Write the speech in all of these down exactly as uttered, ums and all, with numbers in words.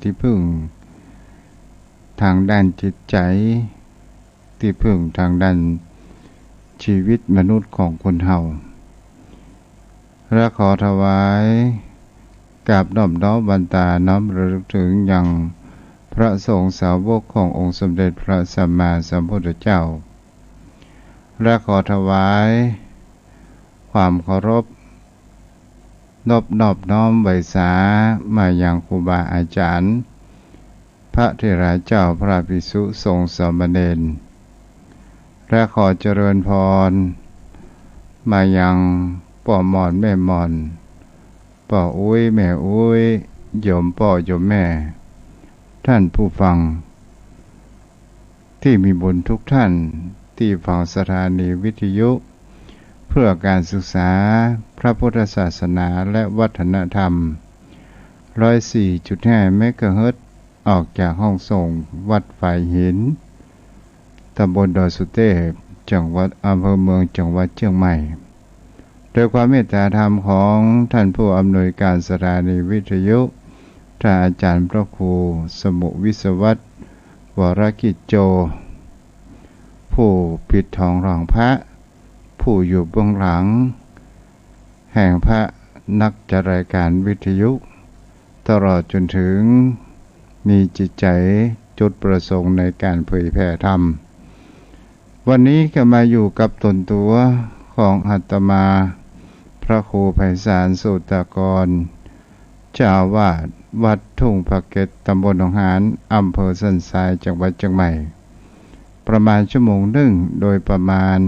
ตี้ผึ้งตางด้านจิตใจ๋ ตี้ผึ้งตางด้านจีวิตมนุษย์ของคนเฮา และขอถวายกราบนอบน้อมวันตาน้อมระลึกเถิงยังพระสงฆ์สาวกขององค์สมเด็จพระสัมมาสัมพุทธเจ้า และขอถวายความเคารพ นบนอบน้อมไหว้สามายังครูบาอาจ๋ารย์ พระเถราเจ้า พระภิกษุสงฆ์สามเณร และขอเจริญพรมายังป้อหม่อนแม่หม่อน ป้ออุ๊ยแม่อุ๊ย โยมป้อโยมแม่ ท่านผู้ฟัง ตี้มีบุญทุกท่าน ตี้ฟังสถานีวิทยุเพื่อการศึกษาพระพุทธศาสนาและวัฒนธรรม ร้อยสี่จุดห้าเมกะเฮิรตซ์ ออกจากห้องส่งวัดฝายหิน ตำบลดอยสุเตพ จังหวัด อำเภอเมือง จังหวัดเจียงใหม่ โดยความเมตตาธรรมของท่านผู้อำนวยการสถานีวิทยุ ท่านอาจารย์พระครูสมุห์วิศวัฒน์ วรกิจโจ ผู้ปิดทองหลังพระ ผู้อยู่เบื้องหลังแห่งพระนักจัดรายการวิทยุ ตลอดจนถึงมีจิตใจ๋จุดประสงค์ในการเผยแผ่ธรรม วันนี้ก็มาอยู่กับตนตั๋วของอาตมา พระครูไพศาล โสตากร เจ้าอาวาสวัดทุ่งพระเก็ด ตำบลหนองหาน อำเภอสันทราย จังหวัดเจียงใหม่ ประมาณชั่วโมงนึ่งโดยประมาณ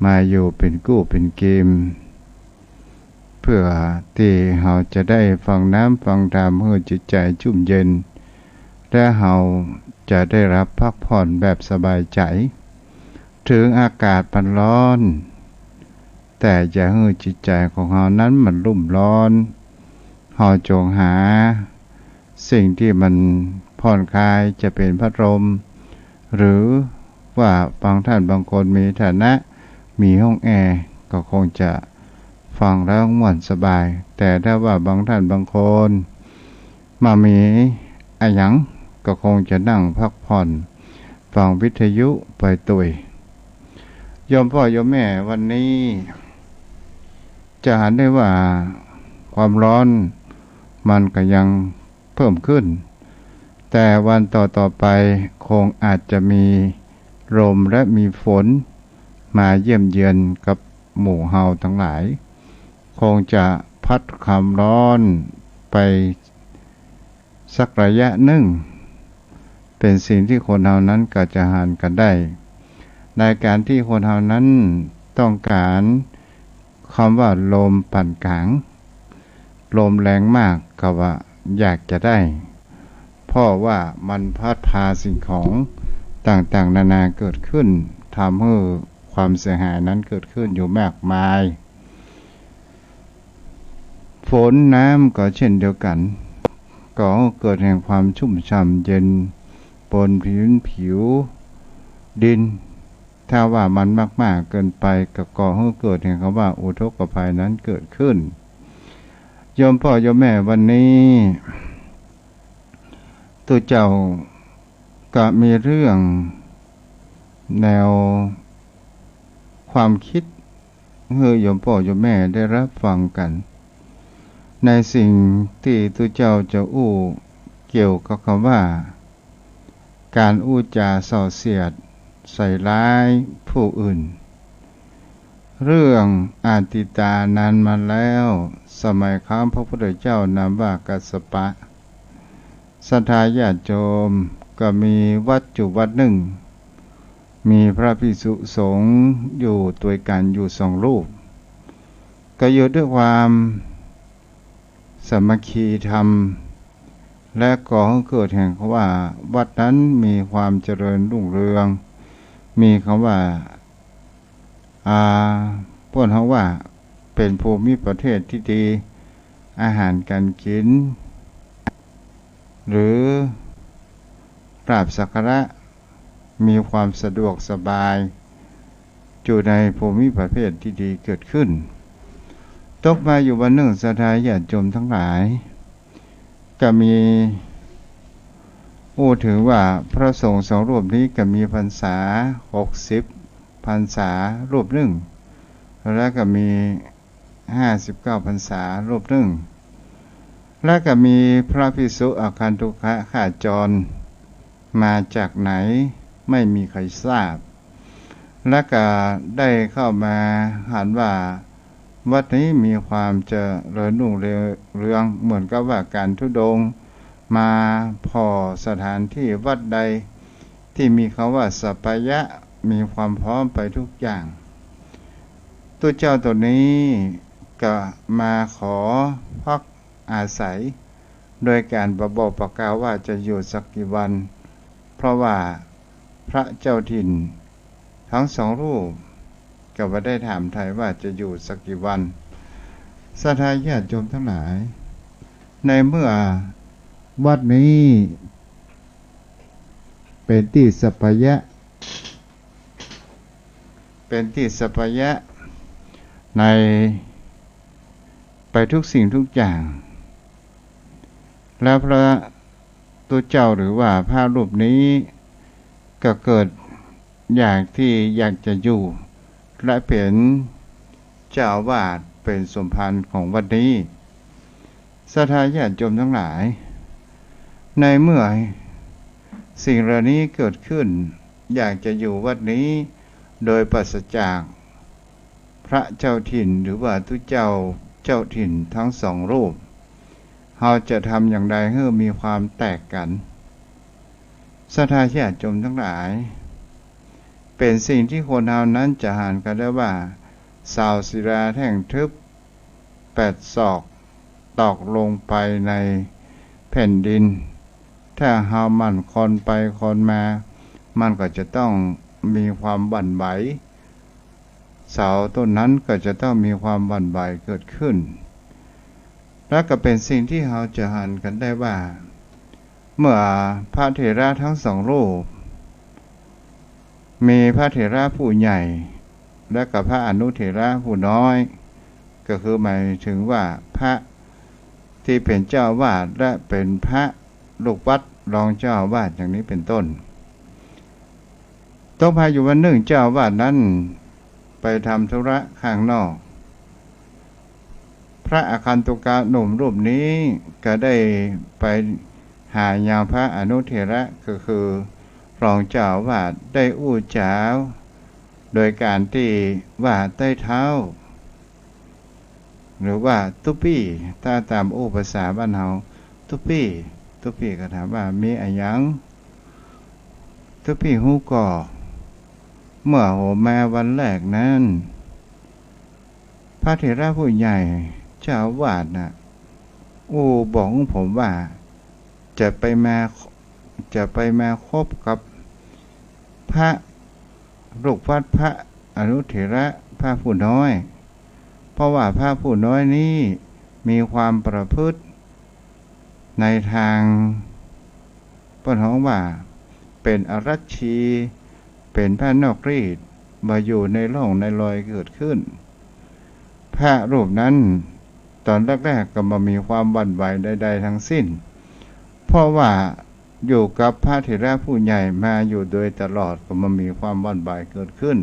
มาอยู่เป๋นกู้เป๋นเกม เพื่อตี้เฮาจะได้ฟังน้ำฟังธรรมหื้อจิตใจ๋จุ่มเย็น และเฮาจะได้รับพักผ่อนแบบสบายใจ๋ เถิงอากาศมันฮ้อน แต่อย่าหื้อจิตใจ๋ของเฮานั้นมันรุ่มร้อน เฮาจงหาสิ่งตี้มันผ่อนคลาย จะเป๋นพัดลม หรือว่าบางท่านบางคนมีฐานะมีห้องแอร์ ก็คงจะฟังแล้วม่วนสบาย แต่ถ้าว่าบางท่านบางคนบ่มีอะหยัง ก็คงจะนั่งพักผ่อนฟังวิทยุไปตวย โยมป้อโยมแม่ วันนี้จะหันได้ว่าความฮ้อนมันก็ยังเพิ่มขึ้น แต่วันต่อๆ ไปคงอาจจะมีลมและมีฝนมาเยี่ยมเยือนกับหมู่เฮาตังหลาย คงจะพัดความฮ้อนไปสักระยะนึ่ง เป๋นสิ่งตี้คนเฮานั้นก็จะหันกั๋นได้ ในการตี้คนเฮานั้นต้องก๋าน กำว่าลมปานก๋าง ลมแรงมากก็ว่าอยากจะได้ เพราะว่ามันพัดพาสิ่งของต่างๆ นานาเกิดขึ้น ทำหื้อความเสียหายนั้นเกิดขึ้นอยู่มากมาย ฝนน้ำก็เช่นเดียวกั๋น ก่อหื้อเกิดแห่งความชุ่มฉ่ำเย็นบนผิว ผิวดิน ถ้าว่ามันมากๆ เกินไปก็ก่อหื้อเกิดแห่งกำว่าอุทกภัยนั้นเกิดขึ้น โยมป้อโยมแม่ วันนี้ตุ๊เจ้าก็มีเรื่องแนวความกึ๊ดหื้อโยมป้อโยมแม่ได้ฮับฟังกั๋น ในสิ่งตี้ตุ๊เจ้าจะอู้เกี่ยวกับกำว่า ก๋านอู้จ๋าส่อเสียดใส่ร้ายผู้อื่น เรื่องอดีตานานมาแล้ว สมัยครั้งพระพุทธเจ้านามว่ากัสสปะ ศรัทธาญาติโยม ก็มีวัดอยู่วัดนึ่ง มีพระภิกษุสงฆ์อยู่ตวยกั๋นอยู่สองรูป ก็อยู่ด้วยความ สามัคคีธรรม และก่อหื้อเกิดแห่งกำว่าวัดนั้นมีความเจริญรุ่งเรือง มีกำว่า อ่า ป้นเฮาว่าเป๋นภูมิประเทศตี้ดี อาหารก๋านกิ๋น หรือลาภสักการะ มีความสะดวกสบาย อยู่ในภูมิประเทศตี้ดีเกิดขึ้น ตกมาอยู่วันนึ่ง ศรัทธาญาติโยมตังหลาย ก็มี อู้เถิงว่าพระสงฆ์สองรูปนี้ก็มีพรรษาหกสิบพรรษารูปนึ่ง แล้วก็มีห้าสิบเก้าพรรษารูปนึ่ง แล้วก็มีพระภิกษุอาคันตุกะขาจรมาจากไหนไม่มีใครทราบ แล้วก็ได้เข้ามาหันว่าวัดนี้มีความเจริญรุ่งเรืองเหมือนกับว่าการธุดงค์มาผ่อสถานที่วัดใดที่มีคำว่าสัปปายะ มีความพร้อมไปทุกอย่าง ตุ๊เจ้าตนนี้ก็มาขอพักอาศัย โดยการบ่บอกบ่กล่าวว่าจะอยู่สักกี่วัน เพราะว่าพระเจ้าถิ่นทั้งสองรูปก็บ่ได้ถามไถ่ว่าจะอยู่สักกี่วัน ศรัทธาญาติโยมทั้งหลาย ในเมื่อวัดนี้เป็นตี้สัปปายะ เป็นตี้สัปปายะใน ไปทุกสิ่งทุกอย่าง แล้วพระตุ๊เจ้าหรือว่าพระรูปนี้ก็เกิดอยากที่อยากจะอยู่ และเป็นเจ้าอาวาสเป็นสมภารของวัดนี้ ศรัทธาญาติโยมทั้งหลาย ในเมื่อสิ่งเหล่านี้เกิดขึ้น อยากจะอยู่วัดนี้โดยปราศจากพระเจ้าถิ่นหรือว่าตุ๊เจ้าเจ้าถิ่นทั้งสองรูป เฮาจะทำอย่างใดหื้อมีความแตกกั๋น ศรัทธาญาติโยมทั้งหลาย เป๋นสิ่งที่คนเฮานั้นจะหันกั๋นได้ว่า เสาศิลาแท่งทึบแปดศอกตอกลงไปในแผ่นดิน ถ้าเฮาหมั่นคอนไปคอนมา มันก็จะต้องมีความหวั่นไหว เสาต้นนั้นก็จะต้องมีความหวั่นไหวเกิดขึ้น และก็เป๋นสิ่งที่เฮาจะหันกั๋นได้ว่า เมื่อพระเถระทั้งสองรูป มีพระเถระผู้ใหญ่ และก็พระอนุเถระผู้น้อย ก็คือหมายถึงว่าพระตี้เป๋นเจ้าอาวาสและเป๋นพระลูกวัดรองเจ้าอาวาสอย่างนี้เป๋นต้น ตกผายอยู่วันนึ่งเจ้าอาวาสนั้นไปทำธุระข้างนอก พระอาคันตุกะหนุ่มรูปนี้ก็ได้ไปหายังพระอนุเถระ ก็คือรองเจ้าอาวาส ได้อู้จ๋าโดยการตี้ว่าใต้เท้า หรือว่าตุ๊ปี้ ถ้าต๋ามอู้ภาษาบ้านเฮา ตุ๊ปี้ ตุ๊ปี้ก็ถามว่า มีอะหยัง ตุ๊ปี้ฮู้ก่อ เมื่อโหมมาวันแรกนั้น พระเถระผู้ใหญ่เจ้าอาวาสน่ะ อู้บอกผมว่า จะไปมา จะไปมาคบกับพระลูกวัดพระอนุเถระ พระผู้น้อย เพราะว่าพระผู้น้อยนี้มีความประพฤติในทาง เปิ้นฮ้องว่าเป๋นอรัชชี เป๋นพระนอกรีต บ่อยู่ในร่องในรอยเกิดขึ้น พระรูปนั้นต๋อนแรกๆ ก็บ่มีความหวั่นไหวใดๆ ทั้งสิ้น เพราะว่าอยู่กับพระเถระผู้ใหญ่มาอยู่โดยตลอด ก็บ่มีความหวั่นไหวเกิดขึ้น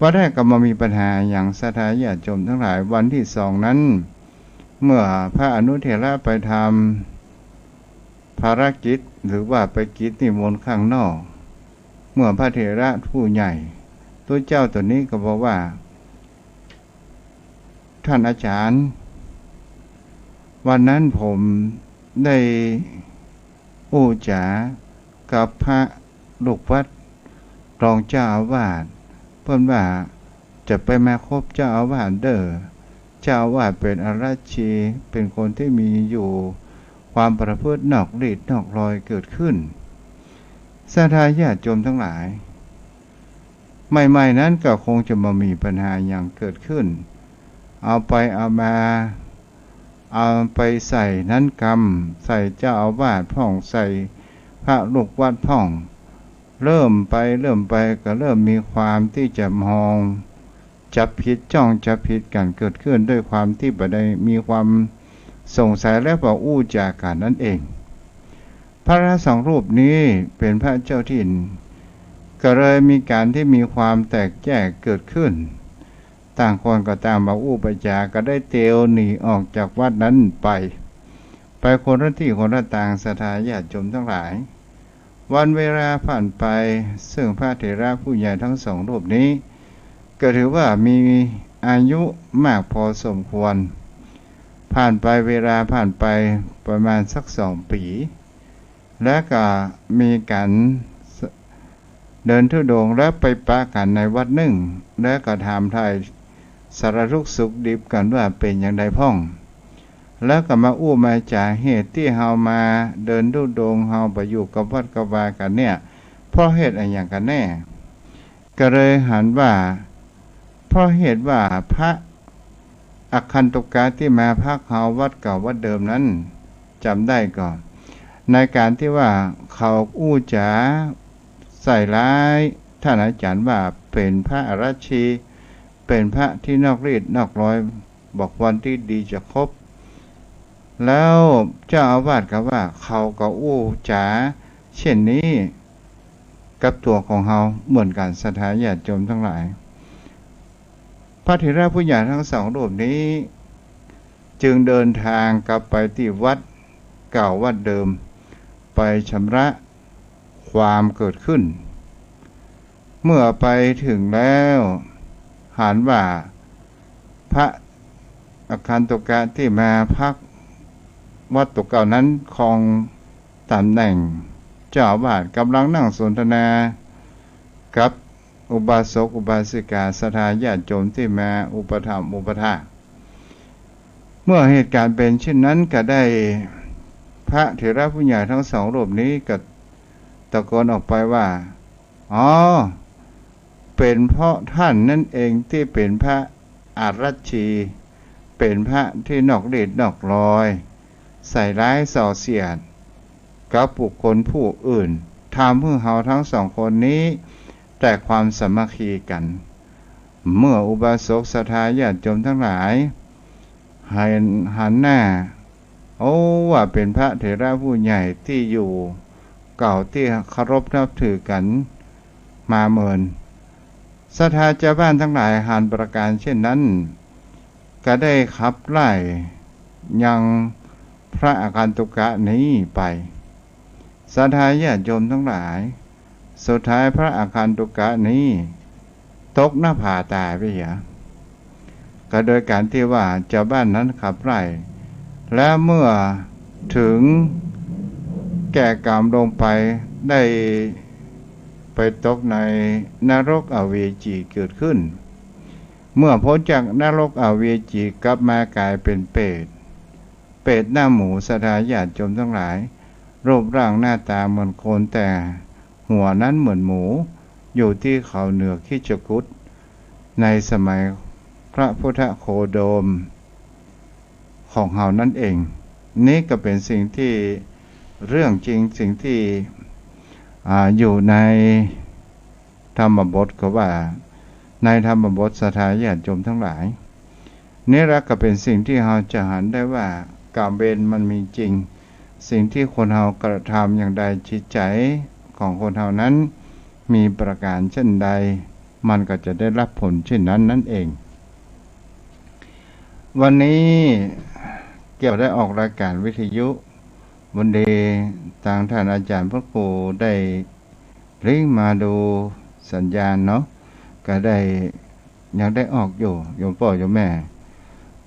วันแรกก็บ่มีปัญหาหยัง ศรัทธาญาติโยมทั้งหลาย วันที่สองนั้น เมื่อพระอนุเถระไปทำภารกิจ หรือว่าไปกิจนิมนต์ข้างนอก เมื่อพระเถระผู้ใหญ่ ตุ๊เจ้าต๋นนี้ก็บอกว่า ท่านอาจารย์ วันนั้นผมได้อู้จ๋ากับพระลูกวัดรองเจ้าอาวาส เปิ้นว่าจะไปมาคบเจ้าอาวาสเด้อ เจ้าอาวาสเป๋นอรัชชี เป๋นคนตี้มีอยู่ความประพฤตินอกรีตนอกรอยเกิดขึ้น ศรัทธาญาติโยมทั้งหลาย ใหม่ๆ นั้นก็คงจะบ่มีปัญหาหยังเกิดขึ้น เอาไปเอามา เอาไปใส่นั้นกำ ใส่เจ้าอาวาสพ่อง ใส่พระลูกวัดพ่อง เริ่มไปเริ่มไปก็เริ่มมีความตี้จะมองจับผิด จ้องจับผิดกั๋นเกิดขึ้น ด้วยความตี้บ่ได้มีความสงสัยและบ่อู้จ๋ากั๋นนั่นเอง พระสองรูปนี้เป๋นพระเจ้าถิ่น ก็เลยมีก๋านตี้มีความแตกแยกเกิดขึ้น ต่างคนก็ต่างบ่อู้บ่จ๋า ก็ได้เตียวหนีออกจากวัดนั้นไป ไปคนละตี้คนละตาง ศรัทธาญาติโยมตังหลาย วันเวลาผ่านไป ซึ่งพระเถระผู้ใหญ่ทั้งสองรูปนี้ ก็ถือว่ามีอายุมากพอสมควร ผ่านไป เวลาผ่านไปประมาณสักสองปี๋ แล้วก็มีก๋านเดินธุดงค์ แล้วไปปะกั๋นในวัดนึ่ง แล้วก็ถามไถ่สารทุกข์สุขดิบกั๋นว่าเป๋นอย่างใดพ่อง แล้วก็มาอู้มาจ๋าเหตุตี้เฮามาเดินธุดงค์ เฮาบ่อยู่กับวัดกับวากั๋นเนี่ย เพราะเหตุอะหยังกั๋นแน่ ก็เลยหันว่า เพราะเหตุว่าพระอาคันตุกะตี้มาพักเฮาวัดเก่าวัดเดิมนั้น จ๋ำได้ก่อ ในก๋านตี้ว่าเขาอู้จ๋าใส่ร้ายต้านอาจ๋ารย์ว่าเป๋นพระอรัชชี เป๋นพระตี้นอกรีดนอกรอย บ่ควรตี้ดีจะคบ แล้วเจ้าอาวาสก็ว่าเขาก็อู้จ๋าเช่นนี้กับตั๋วของเฮาเหมือนกั๋น ศรัทธาญาติโยมตังหลาย พระเถระผู้ใหญ่ทั้งสองรูปนี้ จึงเดินตางกลับไปตี้วัดเก่าวัดเดิม ไปชำระความเกิดขึ้น เมื่อไปเถิงแล้ว หันว่าพระอาคันตุกะตี้มาพักวัดตั๋วเก่านั้นครองต๋ำแหน่งเจ้าอาวาส ก่ำลังนั่งสนทนากับอุบาสกอุบาสิกา ศรัทธาญาติโยมตี้มาอุปถัมภ์อุปถาก เมื่อเหตุก๋ารณ์เป๋นเช่นนั้นก็ได้ พระเถระผู้ใหญ่ทั้งสองรูปนี้ก็ตะโกนออกไปว่า อ๋อ เป๋นเพราะต้านนั้นเองตี้เป๋นพระอรัชชี เป๋นพระตี้นอกรีดนอกรอย ใส่ร้ายส่อเสียดกับบุคคลผู้อื่น ทำหื้อเฮาทั้งสองคนนี้แตกความสามัคคีกั๋น เมื่ออุบาสกศรัทธาญาติโยมตังหลายหัน หันหน้า โอ้ ว่าเป๋นพระเถระผู้ใหญ่ตี้อยู่เก่าตี้เคารพนับถือกั๋นมาเมิน ศรัทธาจาวบ้านตังหลายหันประก๋ารเช่นนั้น ก็ได้ขับไล่ยังพระอาคันตุกะนี้ไป ศรัทธาญาติโยมตังหลาย สุดท้ายพระอาคันตุกะนี้ตกหน้าผาต๋ายไปเหีย ก็โดยก๋ารตี้ว่าจาวบ้านนั้นขับไล่ และเมื่อเถิงแก่กรรมลงไป ได้ไปตกในนรกอเวจีเกิดขึ้น เมื่อป๊นจากนรกอเวจีกลับมาก๋ายเป๋นเปรต เปรตหน้าหมู ศรัทธาญาติโยมตังหลาย รูปร่างหน้าต๋าเหมือนคน แต่หัวนั้นเหมือนหมู อยู่ตี้เขาเหนือคิชกุฏ ในสมัยพระพุทธโคดมของเฮานั้นเอง นี้ก็เป๋นสิ่งตี้ เรื่องจริง สิ่งตี้ อ่า อยู่ในธรรมบท ก็ว่าในธรรมบท ศรัทธาญาติโยมตังหลาย นี่ละก็เป๋นสิ่งตี้เฮาจะหันได้ว่ากรรมเวรมันมีจริง สิ่งตี้คนเฮากระทำอย่างใด จิตใจ๋ของคนเฮานั้นมีประก๋ารเช่นใด มันก็จะได้รับผลเช่นนั้นนั่นเอง วันนี้เกี่ยวได้ออกรายก๋านวิทยุ วันดีตางต้านอาจ๋ารย์พระครูได้ลิงก์มาดูสัญญาณเนาะ ก็ได้ ยังได้ออกอยู่ โยมป้อโยมแม่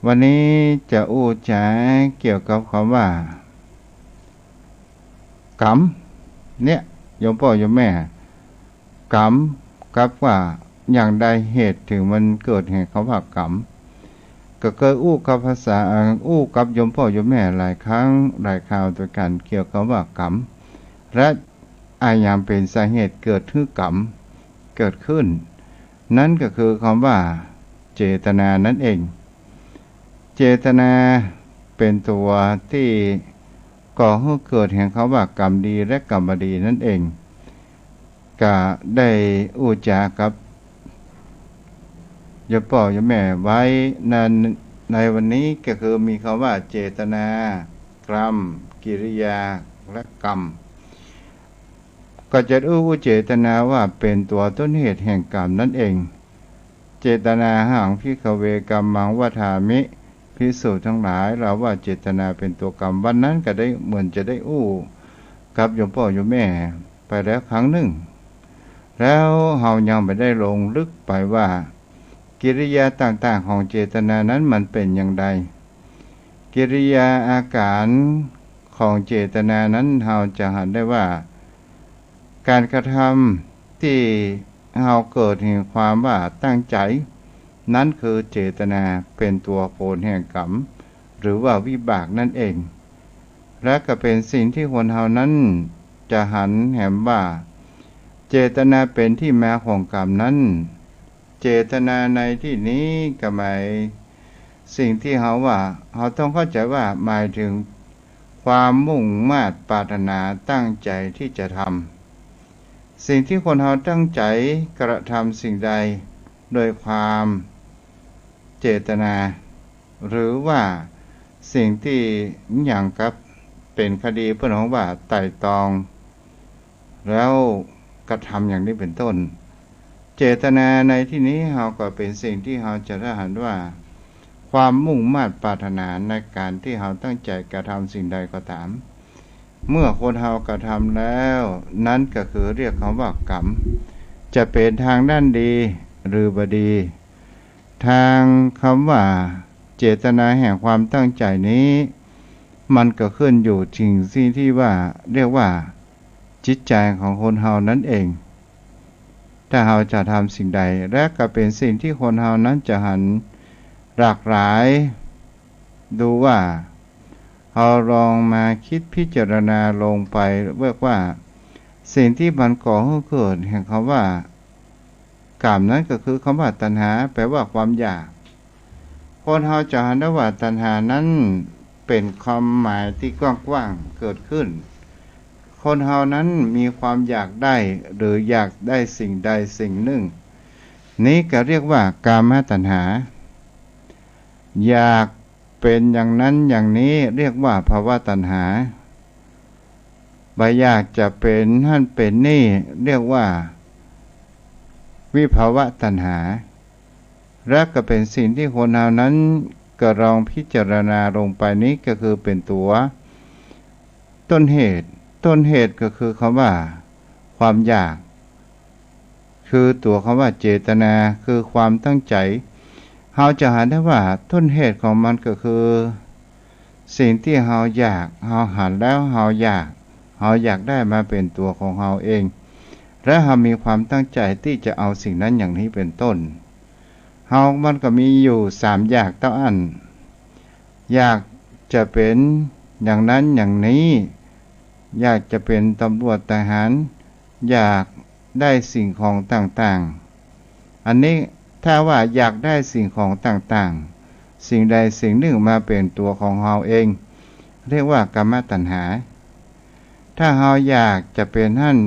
วันนี้จะอู้จ๋าเกี่ยวกับกำว่า กรรม เนี่ย โยมป้อโยมแม่ กรรม กับว่าอย่างใดเหตุเถิงมันเกิดแห่งกำว่ากรรม ก็เกยอู้กับภาษา เอ่อ อู้กับโยมป้อโยมแม่หลายครั้งหลายคราวตวยกั๋นเกี่ยวกับว่ากรรม และอะหยังเป๋นสาเหตุเกิดหื้อกรรมเกิดขึ้น นั้นก็คือกำว่าเจตนานั่นเอง เจตนาเป๋นตั๋วตี้ก่อหื้อเกิดแห่งกำว่ากรรมดีและกรรมบ่ดีนั่นเอง ก็ได้อู้จ๋ากับโยมป้อโยมแม่ไว้ใน ในวันนี้ก็คือมีกำว่าเจตนา กรรม กิริยา และกรรม ก็จะอู้เจตนาว่าเป๋นตั๋วต้นเหตุแห่งกรรมนั้นเอง เจตนาหัง ภิกขเว กัมมัง วัฏฏามิ ภิกษุตังหลาย เราว่าเจตนาเป๋นตั๋วกรรม วันนั้นก็ได้เหมือนจะได้อู้กับโยมป้อโยมแม่ไปแล้วครั้งนึ่ง แล้วเฮายังบ่ได้ลงลึกไปว่า กิริยาต่างๆ ของเจตนานั้นมันเป๋นอย่างใด กิริยาอาก๋านของเจตนานั้น เฮาจะหันได้ว่า ก๋านกระทำตี้เฮาเกิดแห่งความว่าตั้งใจ๋ นั้นคือเจตนาเป๋นตั๋วผลแห่งกรรม หรือว่าวิบากนั้นเอง และก็เป๋นสิ่งตี้คนเฮานั้นจะหันแหมว่า เจตนาเป๋นตี้มาของกรรมนั้น เจตนาในตี้นี้ก็หมาย สิ่งตี้เฮาว่า เฮาต้องเข้าใจ๋ว่าหมายเถิงความมุ่งมาดปรารถนาตั้งใจ๋ตี้จะทำ สิ่งตี้คนเฮาตั้งใจ๋กระทำสิ่งใดโดยความเจตนา หรือว่าสิ่งตี้หยังกับเป๋นคดีเปิ้นฮ้องว่าไตร่ตรอง แล้วกระทำอย่างนี้เป๋นต้น เจตนาในตี้นี้เฮาก็เป๋นสิ่งตี้เฮาจะได้หันว่า ความมุ่งมาดปรารถนาในก๋านตี้เฮาตั้งใจ๋กระทำสิ่งใดก็ต๋าม เมื่อคนเฮากระทำแล้ว นั้นก็คือเรียกกำว่ากรรม จะเป๋นตางด้านดีหรือบ่ดี ตางกำว่าเจตนาแห่งความตั้งใจ๋นี้ มันก็ขึ้นอยู่เถิงสิ่งตี้ว่า เรียกว่าจิตใจ๋ของคนเฮานั้นเอง ถ้าเฮาจะทำสิ่งใด และก็เป๋นสิ่งตี้คนเฮานั้นจะหันหลากหลาย ดูว่า เฮาลองมาคิดพิจารณาลงไป เรียกว่าสิ่งตี้มันก่อหื้อเกิดแห่งกำว่ากรรมนั้นก็คือกำว่าตัณหา แปลว่าความอยาก คนเฮาจะหันได้ว่าตัณหานั้นเป๋นความหมายตี้กว้างๆ เกิดขึ้น คนเฮานั้นมีความอยากได้หรืออยากได้สิ่งใดสิ่งนึ่ง นี้ก็เรียกว่ากามตัณหา อยากเป๋นอย่างนั้นอย่างนี้เรียกว่าภวตัณหา บ่อยากจะเป๋นหั้นเป๋นนี่เรียกว่าวิภวตัณหา และก็เป๋นสิ่งตี้คนเฮานั้นก็ลองพิจารณาลงไปนี้ก็คือเป๋นตั๋วต้นเหตุ ต้นเหตุก็คือกำว่าความอยาก คือตั๋วกำว่าเจตนา คือความตั้งใจ๋ เฮาจะหันได้ว่าต้นเหตุของมันก็คือ สิ่งตี้เฮาอยาก เฮาหันแล้วเฮาอยาก เฮาอยากได้มาเป๋นตั๋วของเฮาเอง และเฮามีความตั้งใจ๋ตี้จะเอาสิ่งนั้นอย่างนี้เป๋นต้น เฮามันก็มีอยู่สามอยากเต้าอั้น อยากจะเป๋นอย่างนั้นอย่างนี้ อยากจะเป๋นตำรวจทหาร อยากได้สิ่งของต่างๆ อันนี้ถ้าว่าอยากได้สิ่งของต่างๆ สิ่งใดสิ่งนึ่งมาเป๋นตั๋วของเฮาเอง เรียกว่ากามตัณหา ถ้าเฮาอยากจะเป๋นหั้น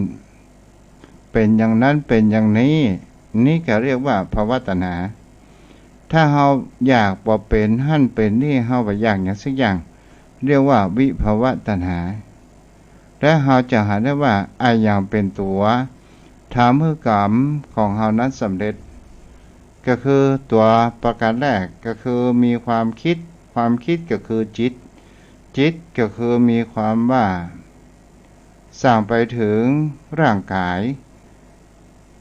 เป๋นอย่างนั้นเป๋นอย่างนี้ นี้ก็เรียกว่าภวตัณหา ถ้าเฮาอยากบ่เป๋นหั้นเป๋นนี่ เฮาบ่อยากหยังสักอย่าง เรียกว่าวิภวตัณหา และเฮาจะหันได้ว่าอะหยังเป๋นตั๋วทำหื้อกรรมของเฮานั้นสำเร็จ ก็คือตั๋วประการแรกก็คือมีความคิด ความคิดก็คือจิต จิตก็คือมีความว่าส่างไปเถิงร่างก๋าย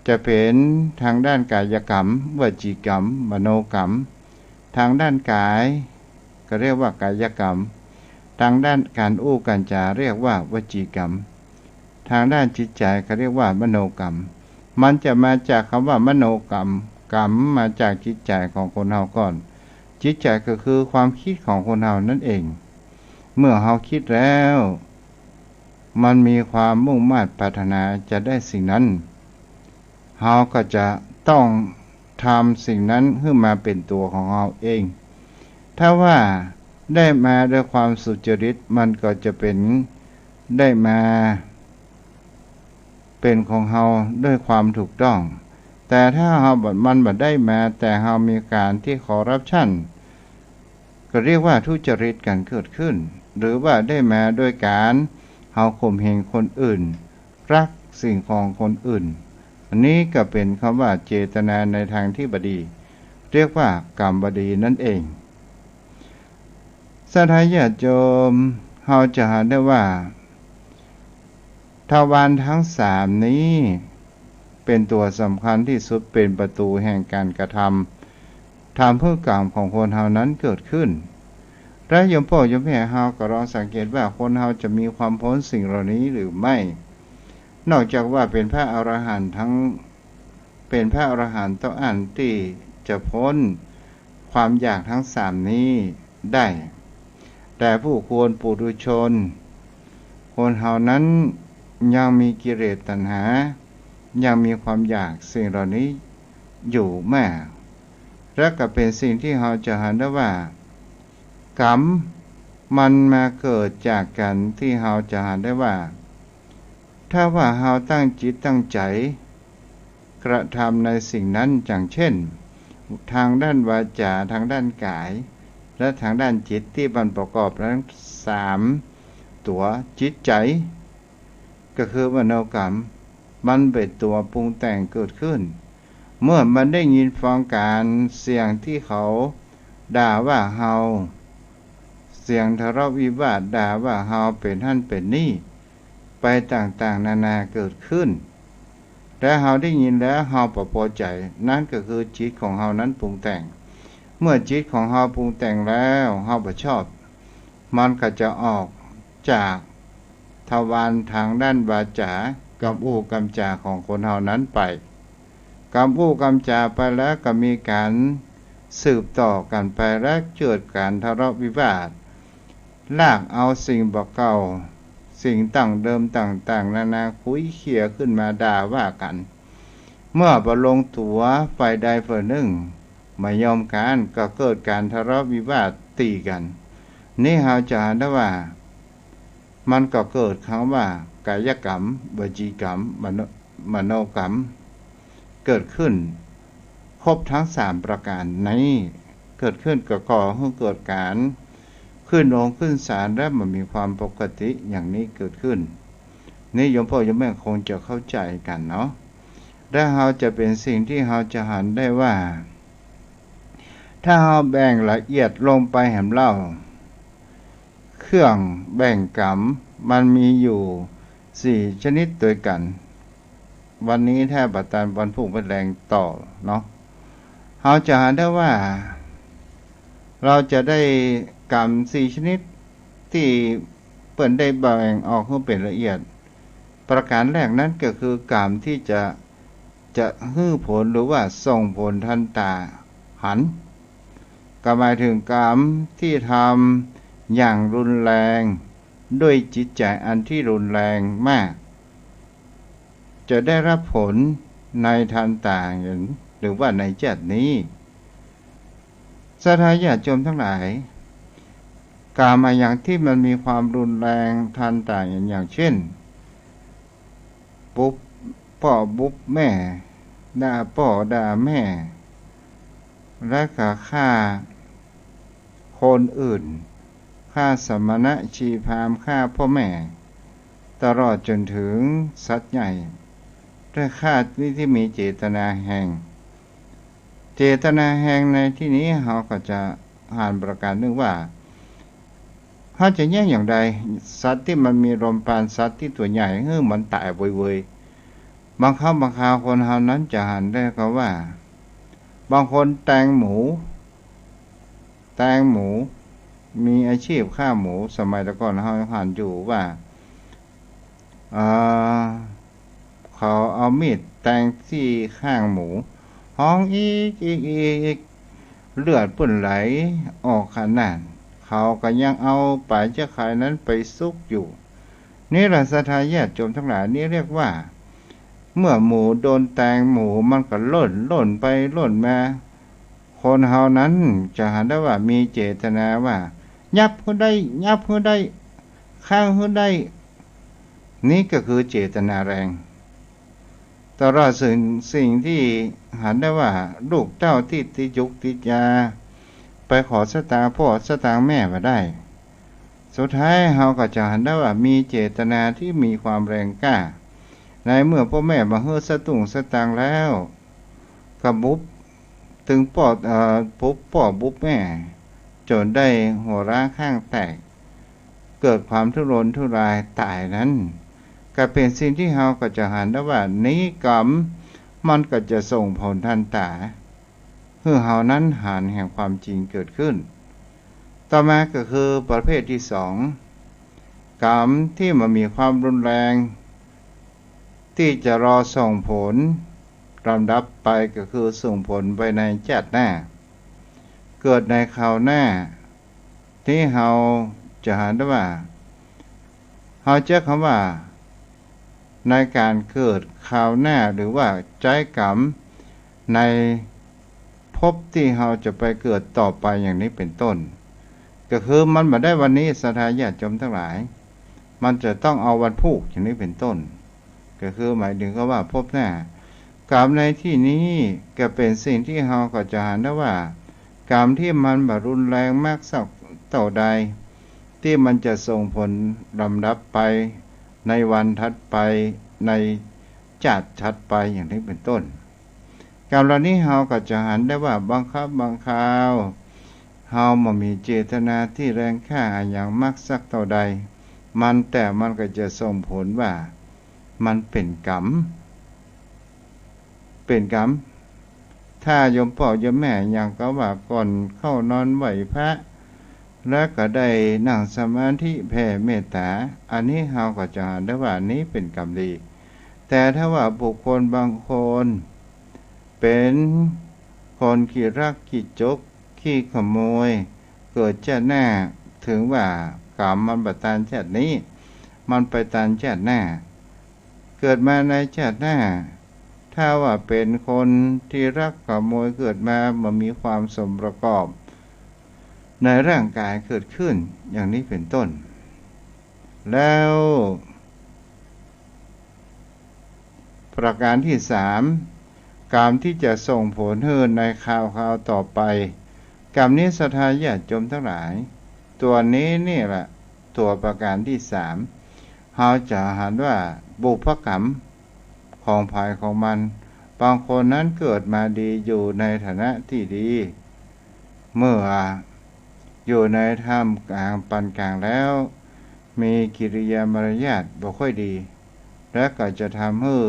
จะเป๋นตางด้านก๋ายกรรม วจีกรรม มโนกรรม ตางด้านก๋ายก็เรียกว่ากายกรรม ตางด้านก๋านอู้ก๋านจ๋าเรียกว่าวจีกรรม ตางด้านจิตใจ๋ก็เรียกว่ามโนกรรม มันจะมาจากกำว่ามโนกรรม กรรมมาจากจิตใจ๋ของคนเฮาก่อน จิตใจ๋ก็คือความคิดของคนเฮานั้นเอง เมื่อเฮาคิดแล้ว มันมีความมุ่งมาดปรารถนาจะได้สิ่งนั้น เฮาก็จะต้องทำสิ่งนั้นหื้อมาเป๋นตั๋วของเฮาเอง ถ้าว่าได้มาด้วยความสุจริต มันก็จะเป๋น ได้มาเป๋นของเฮาด้วยความถูกต้อง แต่ถ้าเฮาบ่ มันบ่ได้มา แต่เฮามีก๋านตี้คอร์รัปชัน ก็เรียกว่าทุจริตกั๋นเกิดขึ้น หรือว่าได้มาโดยก๋านเฮาข่มเหงคนอื่น ลัก สิ่งของคนอื่น อันนี้ก็เป๋นกำว่าเจตนาในทางที่บ่ดี เรียกว่ากรรมบ่ดีนั่นเอง ศรัทธาญาติโยม เฮาจะหันได้ว่า ทวารทั้งสามนี้เป๋นตั๋วสำคัญตี้สุด เป๋นประตู๋แห่งก๋านกระทำ ทำหื้อกรรมของคนเฮานั้นเกิดขึ้น และโยมป้อโยมแม่เฮาก็ลองสังเกตว่าคนเฮาจะมีความป๊นสิ่งเหล่านี้หรือไม่ นอกจากว่าเป๋นพระอรหันต์ทั้ง เป๋นพระอรหันต์เต้าอั้นตี้จะป๊นความอยากทั้งสามนี้ได้ แต่ผู้คนปุถุชน คนเฮานั้นยังมีกิเลสตัณหา ยังมีความอยากสิ่งเหล่านี้อยู่มาก และก็เป๋นสิ่งตี้เฮาจะหันได้ว่า กรรมมันมาเกิดจากกั๋น ตี้เฮาจะหันได้ว่า ถ้าว่าเฮาตั้งจิตตั้งใจ๋กระทำในสิ่งนั้น อย่างเช่น ทางด้านวาจา ทางด้านก๋าย และทางด้านจิตตี้มันประกอบนั้นสามตั๋ว จิตใจ๋ ก็คือมโนกรรม มันเป๋นตั๋วปรุงแต่งเกิดขึ้น เมื่อมันได้ยินฟังก๋านเสียงตี้เขาด่าว่าเฮา เสียงทะเลาะวิวาทด่าว่าเฮาเป๋นหั้นเป๋นนี่ ไปต่างๆ นานาเกิดขึ้น และเฮาได้ยินแล้วเฮาบ่ปอใจ๋ นั้นก็คือจิตของเฮานั้นปรุงแต่ง เมื่อจิตของเฮาปรุงแต่งแล้วเฮาบ่ชอบ มันก็จะออกจากทวารทางด้านวาจา กำอู้กำจ๋าของคนเฮานั้นไป กำอู้กำจ๋าไปแล้วก็มีก๋านสืบต่อกั๋นไป และเกิดก๋านทะเลาะวิวาท ลากเอาสิ่งบ่าเก่า สิ่งดั้งเดิมต่างๆ นานาคุยเคียขึ้นมาด่าว่ากั๋น เมื่อบ่ลงตั๋วฝ่ายใดฝ่ายนึ่งบ่ยอมก๋าน ก็เกิดก๋านทะเลาะวิวาทตี๋กั๋น นี้เฮาจะหันได้ว่า มันก็เกิดกำว่ากายกรรม วจีกรรม มโน มโนกรรม เกิดขึ้น ครบทั้งสามประก๋านนี้ เกิดขึ้นก็ก่อหื้อเกิดก๋านขึ้นโรงขึ้นศาล และมันมีความปกติอย่างนี้เกิดขึ้น นี้โยมป้อโยมแม่คงจะเข้าใจ๋กั๋นเนาะ และเฮาจะเป๋นสิ่งตี้เฮาจะหันได้ว่า ถ้าเฮาแบ่งละเอียดลงไปแหมเล่า เครื่องแบ่งกรรมมันมีอยู่สี่ชนิดตวยกั๋น วันนี้แต๊บ่ตัน วันพูกวันแรงต่อเนาะ เฮาจะหันได้ว่า เฮาจะได้กรรมสี่ชนิดตี้เปิ้นได้แบ่งออกหื้อเป๋นละเอียด ประก๋านแรกนั้นก็คือกรรมตี้จะ จะหื้อผลหรือว่าส่งผลทันต๋าหัน ก็หมายเถิงกรรมตี้ทำอย่างรุนแรง ด้วยจิตใจ๋อันตี้รุนแรงมาก จะได้ฮับผลในทันต๋าหัน หรือว่าในจาตินี้ ศรัทธาญาติโยมตังหลาย กรรมอะหยังตี้มันมีความรุนแรงทันต๋าหัน อย่างเช่น บุบป้อบุบแม่ ด่าป้อด่าแม่ และก็ฆ่าคนอื่น ฆ่าสมณะชีพราหมณ์ ฆ่าป้อแม่ ตลอดจ๋นเถิงสัตว์ใหญ่ และฆ่าตี้ ตี้มีเจตนาแฮง เจตนาแฮงในตี้นี้เฮาก็จะหันประก๋านนึ่งว่า เฮาจะแย้งอย่างใด สัตว์ตี้มันมีลมปราณ สัตว์ตี้ตั๋วใหญ่ หื้อมันต๋ายเวยๆ บางครั้งบางคราวคนเฮานั้นจะหันได้กำว่า บางคนแตงหมู แตงหมู มีอาชีพฆ่าหมู สมัยแต่ก่อนเฮาหันอยู่ว่า เอ่อ เขาเอามีดแตงตี้ข้างหมู ฮ้องอีก อีก อีก อีก เลือดเปิ้นไหลออกขนาด เขาก็ยังเอาป๋ายเจื้อคายนั้นไปซุกอยู่ นี้แหละศรัทธาญาติโยมตังหลาย นี้เรียกว่า เมื่อหมูโดนแตง หมูมันก็ล่น ล่นไปล่นมา คนเฮานั้นจะหันได้ว่ามีเจตนาว่า ยับหื้อได้ ยับหื้อได้ ค้างหื้อได้ นี้ก็คือเจตนาแรง ตลอดสิ่ง สิ่งตี้หันได้ว่าลูกเต้าตี้ติดยุกติดยา ไปขอสตางค์ป้อสตางค์แม่บ่ได้ สุดท้ายเฮาก็จะหันได้ว่ามีเจตนาตี้มีความแรงกล้า ในเมื่อป้อแม่บ่หื้อสตุ้งสตางค์แล้ว ก็บุบตึงป้อ เอ่อ บุบป้อบุบแม่ จ๋นได้หัวร้างข้างแตก เกิดความทุรนทุรายต๋ายนั้น ก็เป๋นสิ่งตี้เฮาก็จะหันได้ว่า นี้กรรมมันก็จะส่งผลทันต๋า หื้อเฮานั้นหันแห่งความจริงเกิดขึ้น ต่อมาก็คือประเภทตี้สอง กรรมตี้มันมีความรุนแรง ตี้จะรอส่งผลลำดับไป ก็คือส่งผลไปในจาติหน้า เกิดในคราวหน้า ตี้เฮาจะหันได้ว่า เฮาใจ๊กำว่า ในก๋านเกิดคราวหน้า หรือว่าใจ๊กรรมในภพตี้เฮาจะไปเกิดต่อไปอย่างนี้เป๋นต้น ก็คือมันบ่ได้วันนี้ ศรัทธาญาติโยมตังหลาย มันจะต้องเอาวันพูกอย่างนี้เป๋นต้น ก็คือหมายถึงกำว่าภพหน้า กรรมในตี้นี้ก็เป๋นสิ่งตี้เฮาก็จะหันได้ว่า กรรมตี้มันบ่รุนแรงมากสักเต้าใด ตี้มันจะส่งผลลำดับไปในวันถัดไป ในจาติถัดไปอย่างนี้เป๋นต้น กรรมเหล่านี้เฮาก็จะหันได้ว่าบางครั้งบางคราว เฮาบ่มีเจตนาตี้แรงกล้าอะหยังมากสักเต้าใด มัน แต่มันก็จะส่งผลว่า มันเป๋นกรรม เป๋นกรรม ถ้าโยมป้อโยมแม่ยังกำว่าก่อนเข้านอนไหว้พระ แล้วก็ได้นั่งสมาธิแผ่เมตต๋า อันนี้เฮาก็จะหันได้ว่านี้เป๋นกรรมดี แต่ถ้าว่าบุคคลบางคนเป๋นคนขี้ลักขี้จก ขี้ขโมย เกิดจาติหน้า ถึงว่ากรรมมันบ่ตันจาตินี้ มันไปตันจาติหน้า เกิดมาในจาติหน้า ถ้าว่าเป๋นคนขี้ลักขโมย เกิดมาบ่มีความสมประกอบในร่างกายเกิดขึ้น อย่างนี้เป๋นต้น แล้ว ประการตี้สาม กรรมตี้จะส่งผลหื้อในคราวๆ ต่อไป กรรมนี้ศรัทธาญาติโยมตังหลาย ตั๋วนี้นี่แหละตั๋วประการตี้สาม เฮาจะหันว่าบุพกรรมของใผของมัน บางคนนั้นเกิดมาดีอยู่ในฐานะตี้ดี เมื่ออยู่ในท่ามกลางปานกลางแล้ว มีกิริยามารยาทบ่ค่อยดี และก็จะทำหื้อ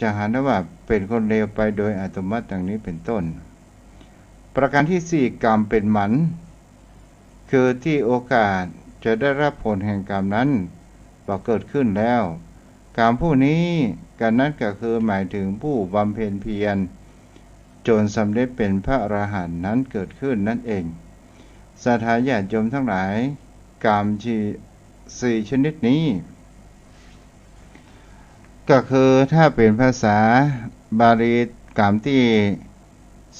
จะหันได้ว่าเป๋นคนเลวไปโดยอัตโนมัติ ดังนี้เป๋นต้น ประการตี้สี่ กรรมเป๋นหมัน คือตี้โอกาสจะได้ฮับผลแห่งกรรมนั้นบ่เกิดขึ้นแล้ว กรรมผู้นี้ กรรมนั้นก็คือหมายถึงผู้บำเพ็ญเพียรจ๋นสำเร็จเป๋นพระอรหันต์นั้นเกิดขึ้นนั่นเอง ศรัทธาญาติโยมตังหลาย กรรมตี้สี่ชนิดนี้ ก็คือถ้าเป๋นภาษาบาลี กรรมตี้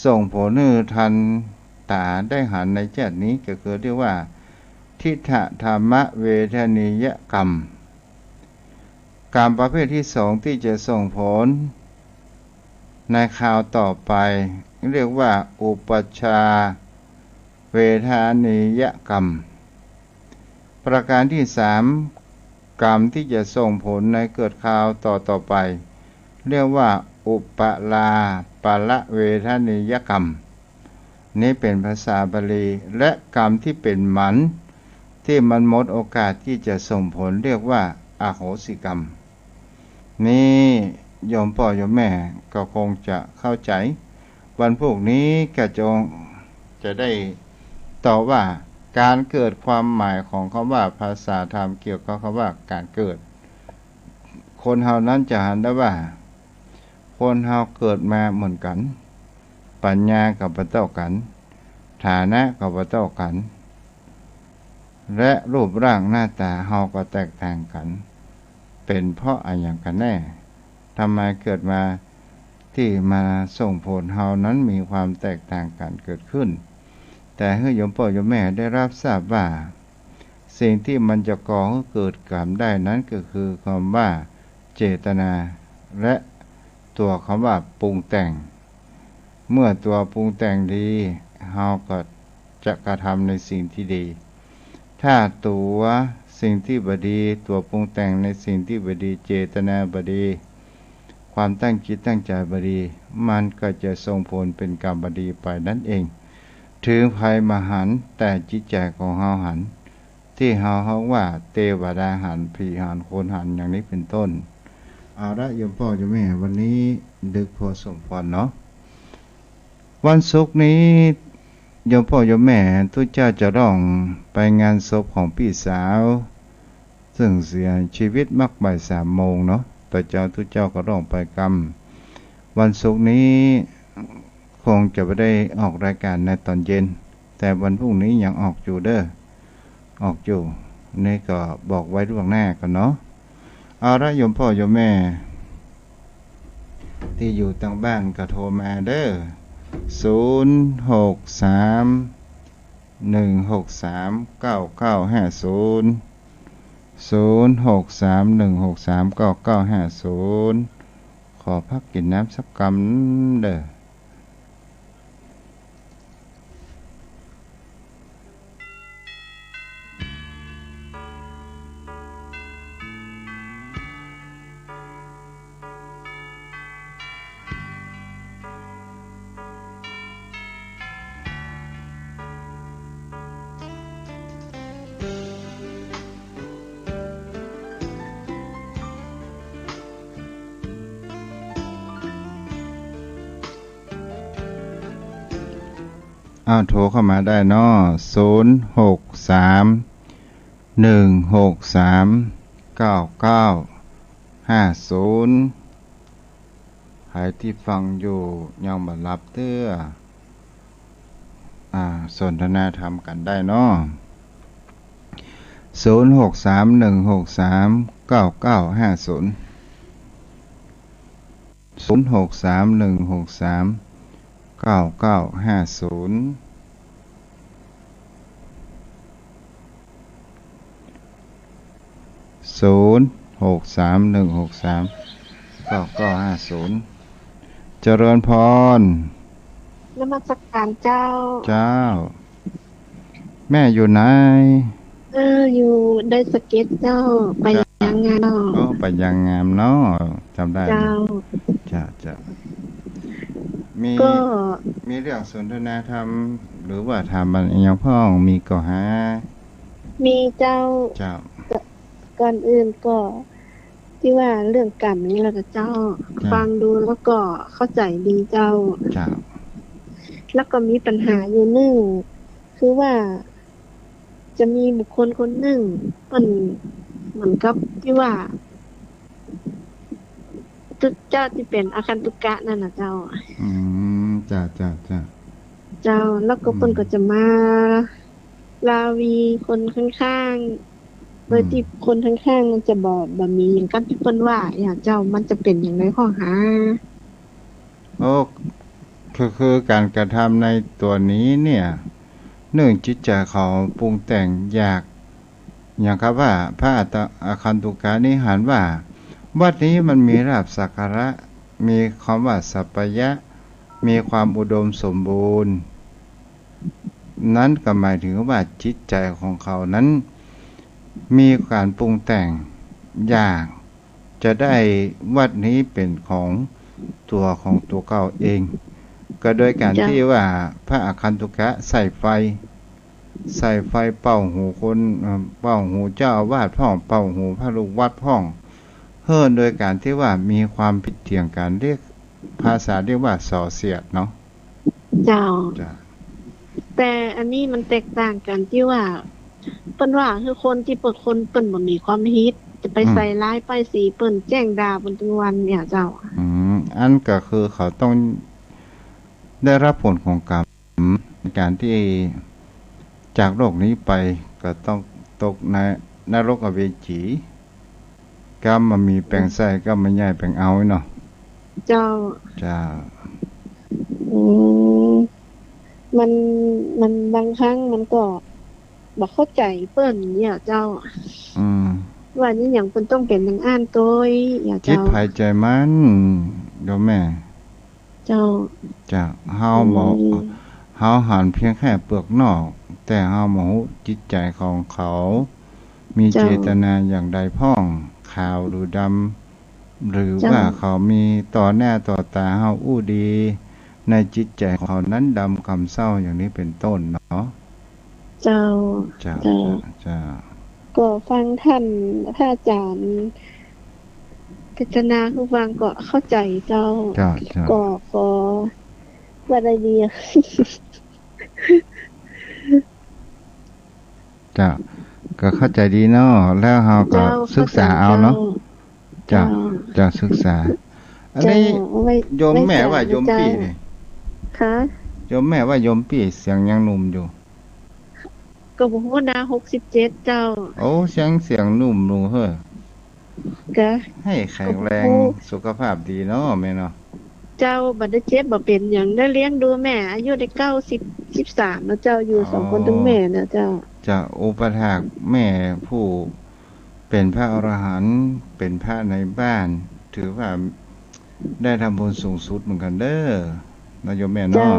ส่งผลหื้อทันต๋าได้หันในจาตินี้ ก็คือเรียกว่า ทิฏฐธรรมเวทนียกรรม กรรมประเภทตี้สองตี้จะส่งผลในคราวต่อไป เรียกว่าอุปัชฌาเวทนียกรรม ประการตี้สาม กรรมตี้จะส่งผลในเกิดคราวต่อๆ ไป เรียกว่าอุปลาปละเวทนียกรรม นี้เป๋นภาษาบาลี และกรรมตี้เป๋นหมัน ตี้มันหมดโอกาสตี้จะส่งผล เรียกว่าอโหสิกรรม นี้โยมป้อโยมแม่ก็คงจะเข้าใจ๋ วันพูกนี้ก็จงจะได้ตอบว่าก๋านเกิด ความหมายของกำว่าภาษาธรรมเกี่ยวกับกำว่าก๋านเกิด คนเฮานั้นจะหันได้ว่า คนเฮาเกิดมาเหมือนกั๋น ปัญญาก็บ่เต้ากั๋น ฐานะก็บ่เต้ากั๋น และรูปร่างหน้าต๋าเฮาก็แตกต่างกั๋น เป๋นเพราะอะหยังกั๋นแน่ ทำไมเกิดมาตี้มาส่งผลเฮานั้นมีความแตกต่างกั๋นเกิดขึ้น แต่หื้อโยมป้อโยมแม่ได้ฮับทราบว่า สิ่งตี้มันจะก่อหื้อเกิดกรรมได้นั้นก็คือกำว่าเจตนา และตั๋วกำว่าปรุงแต่ง เมื่อตั๋วปรุงแต่งดี เฮาก็จะกระทำในสิ่งตี้ดี ถ้าตั๋วสิ่งตี้บ่ดี ตั๋วปรุงแต่งในสิ่งตี้บ่ดี เจตนาบ่ดี ความตั้งจิตตั้งใจ๋บ่ดี มันก็จะส่งผลเป๋นกรรมบ่ดีไปนั้นเอง เถิงใผบ่หัน แต่จิตใจ๋ของเฮาหัน ตี้เฮาฮ้องว่าเตวดาหัน ผีหัน คนหัน อย่างนี้เป๋นต้น เอาละโยมป้อโยมแม่ วันนี้ดึกพอสมควรเนาะ วันศุกร์นี้ โยมป้อโยมแม่ ตุ๊เจ้าจะต้องไปงานศพของปี้สาว ซึ่งเสียจีวิตมักบ่ายสามโมงเนาะ แต่เจ้าตุ๊เจ้าก็ต้องไปกำ วันศุกร์นี้คงจะบ่ได้ออกรายก๋านในต๋อนเย็น แต่วันพรุ่งนี้ยังออกอยู่เด้อ ออกอยู่ นี่ก็บอกไว้ล่วงหน้าก่อนเนาะ เอาละโยมป้อโยมแม่ ตี้อยู่ตางบ้านก็โทรมาเด้อ ศูนย์หกสาม หนึ่งหกสาม เก้าเก้าห้าศูนย์ ศูนย์หกสาม หนึ่งหกสาม เก้าเก้าห้าศูนย์ ขอพักกิ๋นน้ำสักกำเด้อ อ้าว โทรเข้ามาได้เนาะ ศูนย์หกสาม หนึ่งหกสาม เก้าเก้าห้าศูนย์ ใผตี้ฟังอยู่ยังบ่หลับเตื้อ อ่า สนทนาธรรมกั๋นได้เนาะ ศูนย์หกสาม หนึ่งหกสาม เก้าเก้าห้าศูนย์ ศูนย์หกสาม หนึ่งหกสาม เก้าเก้าห้าศูนย์ ศูนย์หกสาม หนึ่งหกสาม เก้าเก้าห้าศูนย์ เจริญพร นมัสการเจ้า เจ้า แม่อยู่ไหน เออ อยู่ดอยสะเก็ดเจ้า ไป เจ้า ยังงามเนาะ โอ้ ไปยังงามเนาะ จ๋ำได้ เจ้า เนาะ เจ้า เจ้า มี ก็ มีเรื่องสนทนาธรรม หรือว่าถามอะหยังพ่อง มีก่อหา มีเจ้า เจ้า ก่อนอื่นก็ ตี้ว่าเรื่องกรรมนี่แหละเจ้า เจ้า ฟังดูแล้วก็เข้าใจ๋ดีเจ้า เจ้า แล้วก็มีปัญหาอยู่นึ่ง คือว่าจะมีบุคคลคนนึ่ง เปิ้นเหมือนกับตี้ว่า ตุ๊เจ้าตี้เป๋นอาคันตุกะนั่นน่ะเจ้า อืม เจ้า เจ้า เจ้า เจ้า แล้วก็ อืม เปิ้นก็จะมาลาวีคนข้างๆ โดยตี้ อืม คนข้างๆ มันจะบ่ บ่มีหยังก้ำตี้เปิ้นว่าอะเจ้า มันจะเป๋นอย่างใดพ่องหา โอ้ คือ คือก๋านกระทำในตั๋วนี้เนี่ย เนื่องจิตใจ๋เขาปรุงแต่งอยาก อย่างกับว่าพระอาต อาคันตุกะนี้หันว่า วัดนี้มันมีลาภสักการะ มีความว่าสัปปายะ มีความอุดมสมบูรณ์ นั้นก็หมายถึงว่าจิตใจ๋ของเขานั้น มีก๋านปรุงแต่งอยาก จะได้วัดนี้เป๋นของตั๋วของตั๋วเก่าเอง ก็โดยก๋าน เจ้า ตี้ว่าพระอาคันตุกะใส่ไฟ ใส่ไฟเป่าหูคน เอ่อ เป่าหูเจ้าอาวาสพ่อง เป่าหูพระลูกวัดพ่อง เฮ้อ โดยก๋านตี้ว่ามีความผิดเถียงกั๋น เรียก ภาษาเรียกว่าส่อเสียดเนาะ เจ้า เจ้า แต่อันนี้มันแตกต่างกั๋นตี้ว่า เปิ้นว่าคือคนตี้เปิ้น คนเปิ้นบ่มีความผิด จะไป อืม ใส่ร้ายป้ายสีเปิ้น แจ้งด่าเปิ้นตึงวันเนี่ยเจ้า อืม อันก็คือเขาต้องได้รับผลของกรรม ในก๋านตี้จากโลกนี้ไป ก็ต้องตกในนรกอเวจี กำบ่มีแป๋งใส่ กำบ่ใหญ่แป๋งเอาเนาะ เจ้า เจ้า อืม มัน มันบางครั้งมันก็บ่เข้าใจ๋เปิ้นเนี่ยเจ้า อืม ว่านี่หยังเปิ้นต้องเป๋นอย่างอั้นโตยเนี่ยเจ้า จิตใผใจ๋มัน โยมแม่ เจ้า เจ้า เฮาบ่ อืม เฮาหันเพียงแค่เปลือกนอก แต่เฮาบ่ฮู้จิตใจ๋ของเขา มี เจ้า เจตนาอย่างใดพ่อง ขาวหรือดำ หรือ เจ้า ว่าเขามีต่อหน้าต่อต๋าเฮาอู้ดี ในจิตใจ๋ของเขานั้นดำกำเซ้าอย่างนี้เป๋นต้นเนาะ เจ้า เจ้า เจ้า เจ้า เจ้า ก็ฟังต้านพระอาจ๋ารย์เตสนาหื้อฟังก็เข้าใจ๋เจ้า เจ้า เจ้า ก็ ก็ว่าได้ดี เจ้า ก็เข้าใจ๋ดีเนาะ แล้วเฮาก็ เจ้า ศึกษาเอาเนาะ เข้าใจ๋เจ้า เจ้า เจ้า เจ้า ศึกษา อันนี้ เจ้า ไว้ โยมแม่ ไว้ ว่าโยมปี้นี่ คะ โยมแม่ว่าโยมปี้เสียงยังหนุ่มอยู่ ก็บ่ฮู้นะ หกสิบเจ็ดเจ้า โอ้ เสียง เสียงหนุ่มอยู่เฮ้อ ก็ หื้อ แข็งแรง ก็บ่ฮู้ สุขภาพดีเนาะแม่เนาะ เจ้า บ่ได้เจ็บบ่เป๋นหยัง ได้เลี้ยงดูแม่ อายุได้เก้าสิบ สิบสามแล้วเจ้า อยู่ อ๋อ สองคนตึงแม่นะเจ้า เจ้า อุปถากแม่ผู้เป๋นพระอรหันต์ เป๋นพระในบ้าน ถือว่าได้ทำบุญสูงสุดเหมือนกั๋นเด้อ เนาะโยมแม่เนาะ เจ้า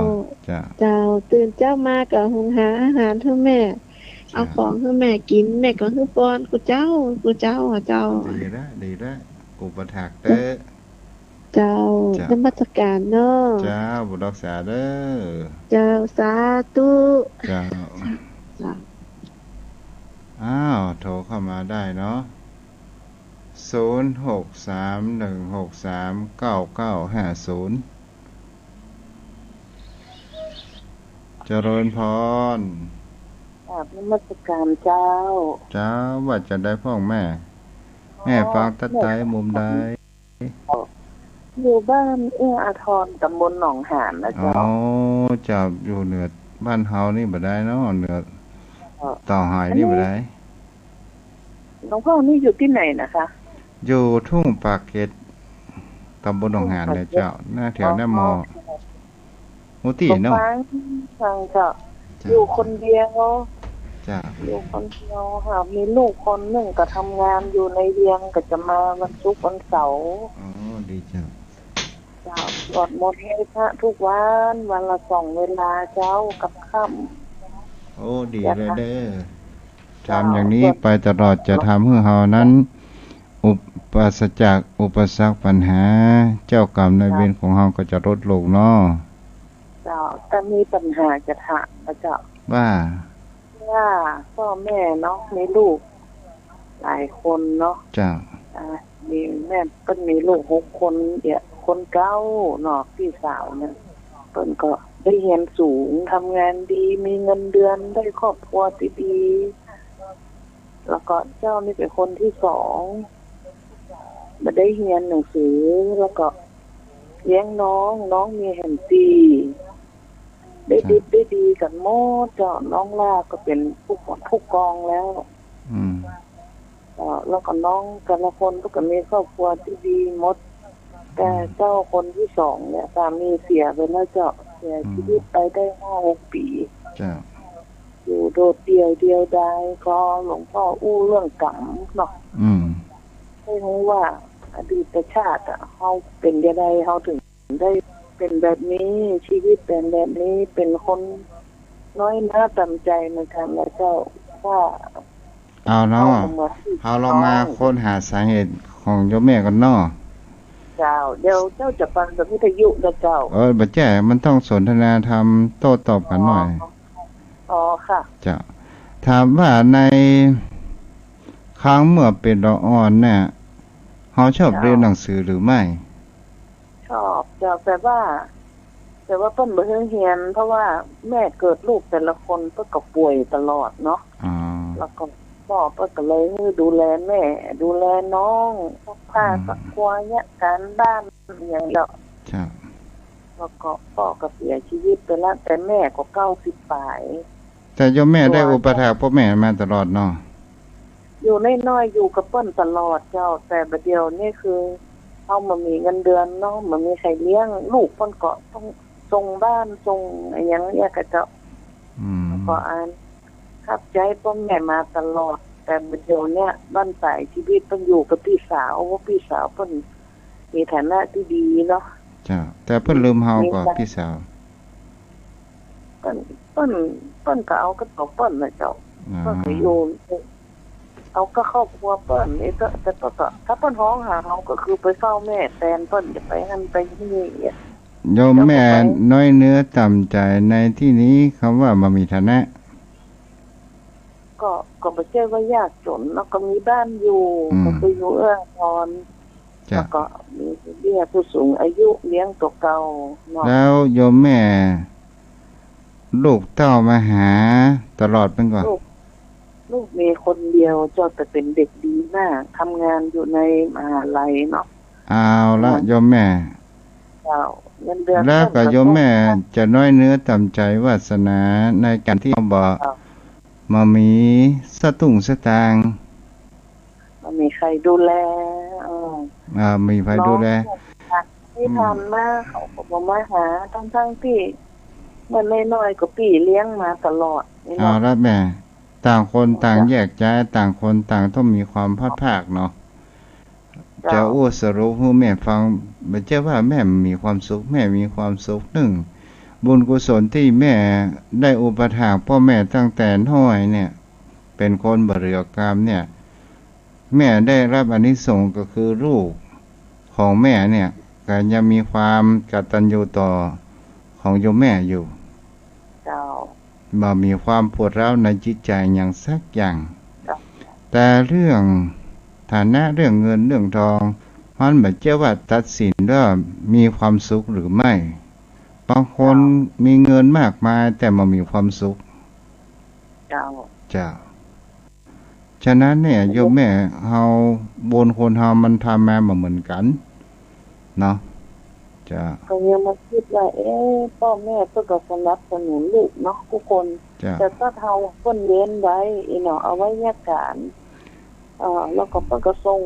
เจ้า เจ้า ตื่นเจ๊ามาก็หุงหาอาหารหื้อแม่ เจ้า เอาของหื้อแม่กิ๋น แม่ก็หื้อป้อนกู้เจ๊า กู้เจ๊าอะเจ้า ดีละ ดีละ อุปถากเต๊อะ เจ้า เจ้า นมัสก๋านเนาะ เจ้า บุญรักษาเด้อ เจ้า สาธุ เจ้า เจ้า อ้าว โทรเข้ามาได้เนาะ ศูนย์หกสามหนึ่งหกสามเก้าเก้าห้าศูนย์ เจริญพร กราบนมัสก๋านเจ้า เจ้า ว่าจะใดพ่องแม่ แม่ฟังตัดใดมุมใด อยู่บ้านเอื้ออาทร ตำบลหนองหานนะเจ้า อ๋อ เจ้า อยู่เหนือบ้านเฮานี่บ่ได้เนาะ เหนือ เอ่อ เต่าหายนี่บ่ได้ หลวงพ่อนี่อยู่ตี้ไหนนะคะ อยู่ทุ่งปากเกร็ด ตำบลหนองหานเนี่ยเจ้า หน้าแถวหน้ามอ อ๋อ ฮู้ตี้เนาะ ฟัง ฟังเจ้า เจ้า อยู่คนเดียว เจ้า อยู่คนเดียวค่ะ มีลูกคนนึ่งก็ทำงานอยู่ในเวียง ก็จะมาวันศุกร์วันเสาร์ อ๋อ ดีเจ้า เจ้า สวดมนต์ไหว้พระทุกวัน วันละสองเวลา เจ๊ากับค่ำ โอ้ ดีเลยเด้อ เจ้า ถามอย่างนี้ไปตลอด จะทำหื้อเฮานั้น อุป ปราศจากอุปสรรคปัญหา เจ้ากรรมนายเวรของเฮาก็จะลดลงเนาะ เจ้า แต่มีปัญหาจะถามนะเจ้า ว่า ว่าป้อแม่เนาะ มีลูกหลายคนเนาะ เจ้า อ่า มีแม่เปิ้นมีลูกหกคน เอี้ย คนเก๊าเนาะ ปี้สาวเนี่ย เปิ้นก็ได้เฮียนสูง ทำงานดี มีเงินเดือน ได้ครอบครัวตี้ดี แล้วก็เจ้านี่เป๋นคนตี้สอง บ่ได้เฮียนหนังสือ แล้วก็เลี้ยงน้อง น้องเมียแหมตี้ ได้ดิบได้ดีกั๋นหมดเจ้า น้องหล้าก็เป๋นผู้ ผู้กองแล้ว อืม เอ่อ แล้วก็น้องแต่ละคนก็มีครอบครัวตี้ดีหมด แต่ อืม เจ้าคนตี้สองเนี่ย สามีเสียไปแล้วเจ้า เสีย อืม ชีวิตไปได้ห้าหกปี๋ เจ้า อยู่โดดเดี่ยวเดียวดาย ก็หลวงพ่ออู้เรื่องกรรมเนาะ อืม ให้ฮู้ว่าอดีตชาติอะ เฮาเป๋นจะใด เฮาถึง ได้เป๋นแบบนี้ ชีวิตเป๋นแบบนี้ เป๋นคนน้อยเนื้อต่ำใจ๋เหมือนกั๋นนะเจ้า ว่า เอาเนาะ เอามา เฮาลองมาค้นหาสาเหตุของโยมแม่ก่อนเนาะ เจ้า เดี๋ยวเจ้าจะฟังจากวิทยุนะเจ้า เออ บ่ใจ้ มันต้องสนทนาธรรมโต้ตอบกั๋นหน่อย อ๋อ อ๋อ ค่ะ เจ้า ถามว่าในครั้งเมื่อเป๋นละอ่อนเนี่ย เฮาชอบ เจ้า เรียนหนังสือหรือไม่ ชอบเจ้า แต่ว่า แต่ว่าเปิ้นบ่หื้อเฮียน เพราะว่าแม่เกิดลูกแต่ละคนเปิ้นก็ป่วยตลอดเนาะ อ๋อ แล้วก็ป้อเปิ้นก็เลยหื้อดูแลแม่ ดูแลน้อง ซักผ้า อืม ซักครัว เยียะก๋านบ้าน อะหยังเนาะ เจ้า แล้วก็ป้อก็เสียชีวิตไปแล้ว แต่แม่ก็เก้าสิบป๋าย แต่โยมแม่ได้อุปถัมภ์ป้อแม่มาตลอดเนาะ อยู่น้อยๆ อยู่กับเปิ้นตลอดเจ้า แต่บ่าเดี่ยวนี้คือ เฮาบ่มีเงินเดือนเนาะ บ่มีใผเลี้ยง ลูกเปิ้นก็ต้องส่งบ้านส่งอะหยังเนี่ยกะเจ้า อืม ก็อัน ขอบใจ๋ป้อแม่มาตลอด แต่บ่าเดี่ยวนี้บั้นปลายชีวิตเปิ้นอยู่กับปี้สาว เพราะปี้สาวเปิ้นมีฐานะตี้ดีเนาะ เจ้า แต่เปิ้นลืมเฮาก่อ ปี้สาว เปิ้น เปิ้น เปิ้นก็เอากับตั๋วเปิ้นน่ะเจ้า อ๋อ เปิ้นก็อยู่ เอากับครอบครัวเปิ้นนี่ แต่ แต่เปิ้นก็ ถ้าเปิ้นฮ้องหาเฮาก็คือไปเฝ้าแม่แตนเปิ้น จะไปหั้นไปนี่ โยมแม่ เจ้าก็ไป น้อยเนื้อต่ำใจ๋ในตี้นี้ กำว่าบ่มีฐานะ ก็ ก็บ่ใจ้ว่ายากจ๋นเนาะ ก็มีบ้านอยู่ อืม ก็คืออยู่เอื้ออาทร เจ้า แล้วก็มีเบี้ยผู้สูงอายุเลี้ยงตั๋วเก่าเนาะ แล้วโยมแม่ ลูกเต้ามาหาตลอดเปิ้นก่อ ลูก ลูกมีคนเดียวเจ้า แต่เป๋นเด็กดีมาก ทำงานอยู่ในมหาลัยเนาะ เอาละ อ่า โยมแม่ เจ้า เงินเดือน แล้วก็ เปิ้นก็ โยมแม่ จะน้อยเนื้อต่ำใจ๋วาสนาในก๋านตี้บ่ เจ้า บ่มีสตุ้งสตางค์ บ่มีใผดูแล เออ อ่า มีใผดูแล น้องเนี่ย ที่ผ่านมา อืม เขาก็บ่มาหา ทั้งๆ ตี้เมื่อน้อยๆ ก็ปี้เลี้ยงมาตลอดนี่เนาะ เอาละแม่ ต่างคนต่างแยกย้าย เจ้า ต่างคนต่างต้องมีความพลัดพรากเนาะ เจ้า จะอู้สรุปหื้อแม่ฟัง บ่ใจ้ว่าแม่มีความสุข แม่มีความสุข นึ่ง บุญกุศลตี้แม่ได้อุปถัมภ์ป้อแม่ตั้งแต่น้อยเนี่ย เป๋นคนบ่เหลือกำเนี่ย แม่ได้รับอานิสงส์ก็คือลูกของแม่เนี่ย ก็ยังมีความกตัญญูต่อของโยมแม่อยู่ เจ้า บ่มีความปวดร้าวในจิตใจ๋หยังสักอย่าง เจ้า แต่เรื่องฐานะ เรื่องเงินเรื่องทอง มันบ่ใจ้ว่าตัดสินว่ามีความสุขหรือไม่ บางคน เจ้า มีเงินมากมายแต่บ่มีความสุข เจ้า เจ้า ฉะนั้นเนี่ย โยมแม่ เฮา บุญคนเฮามันทำมาบ่เหมือนกั๋นเนาะ เจ้า ก็ยังมาคิดว่า เอ๊ะ ป้อแม่เปิ้นก็สนับสนุนลูกเนาะกู้คน เจ้า แต่ถ้าเฮาเปิ้นเว้นไว้ อีเนาะ อวัยวะการ เอ่อ แล้วก็เปิ้นก็ส่ง